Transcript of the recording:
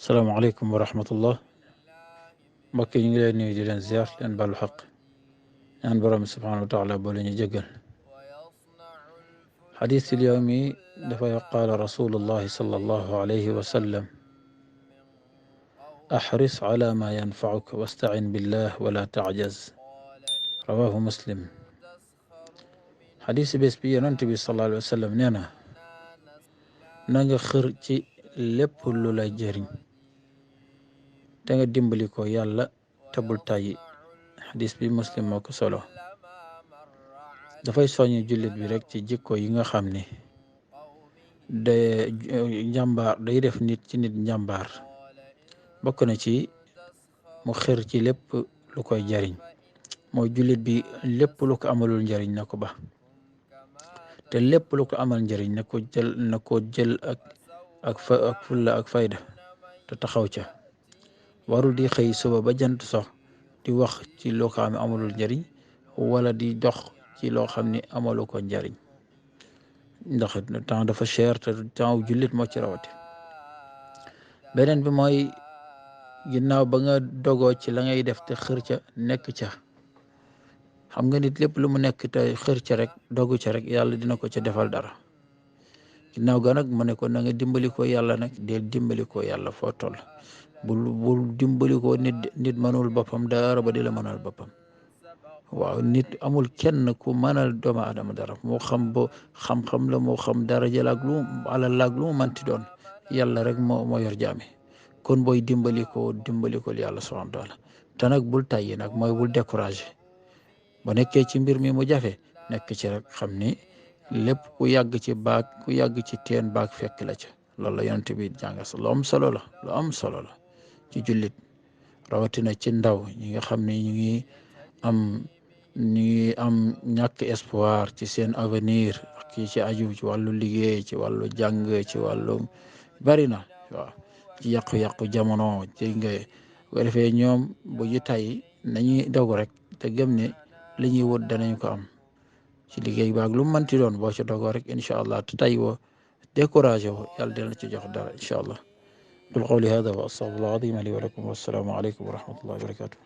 salaamaaleykum wa rahmatullah mbokk yi ñu ngi leen nuyu di leen ziar leen baalu xaq ñaan borom bi subhanahu wa taala boole ñu jéggal xadis il yawmi dafay qaala rasulullahi sallallahu alayhi wa sallam axris ala ma yanfacuk wastacin billah wala tacjaz rawahu muslim. xadis bés bi yonent bi sallallahu alayhi wa sallam nee na nga xër ci lépp lu lay jëriñ te nga dimbali ko yàlla te bul tàyyi. xadis bi muslim moo ko solo. dafay soññ jullit bi rek ci jikko yi nga xam ne day def nit ci nit njàmbaar. bokk na ci mu xër ci lépp lu koy jariñ, mooy jullit bi lépp lu ko amalul njariñ na ko ba, te lépp lu ko amal njariñ na ko jël ak fulla ak fayda te taxaw ca. warul di xëy suba ba jant sox di wax ci loo xam ne amalul njariñ wala di dox ci loo xam ne amalu ko njariñ, ndax temps dafa cher te temps jullit moo ci rawati. beneen bi mooy ginnaaw ba nga dogoo ci la ngay def te xër ca nekk ca. xam nga nit lépp lu mu nekk te xër ca rek dogu ca rek yàlla dina ko ca defal dara. ginnaaw ga nag mu ne ko na nga dimbali ko yàlla nag del dimbali ko yàlla foo toll. bul dimbali ko nit mënul boppam dara ba di la mënal boppam. waaw nit amul kenn ku mënal doomu aadama dara, moo xam ba xam-xam la, moo xam daraja la ak lu alal la ak lu mu manti doon, yàlla rek moo yor jaami. kon booy dimbali ko yàlla subhanahu wa taala. te nag bul tàyyi nag, mooy bul découragé. ba nekkee ci mbir mi mu jafe nekk ci rek xam ni lépp ku yàgg ci baag ku yàgg ci teen baag fekk la ca. loolu la yonent bi jàngal lu am solo la ci jullit, rawatina ci ndaw ñi nga xam ne ñu ngi am ñàkk espoir ci seen avenir, ci aju ci wàllu liggéey, ci wàllu jàng, ci wàllu bari na. waaw ci yàqu-yàqu jamono ci nga ko defee ñoom bu ñu tay nañuy dogu rek te gëm ne li ñuy wut danañ ko am ci liggéey baag lu mu mënti doon. boo ci dogoo rek incha allah te tay woo découragé woo yàlla dina ci jox dara incha allah. qul qawli hada wa astaghfirullah al-azim li wa lakum, wassalaamu aleykum wa rahmatullahi wa barakatuh.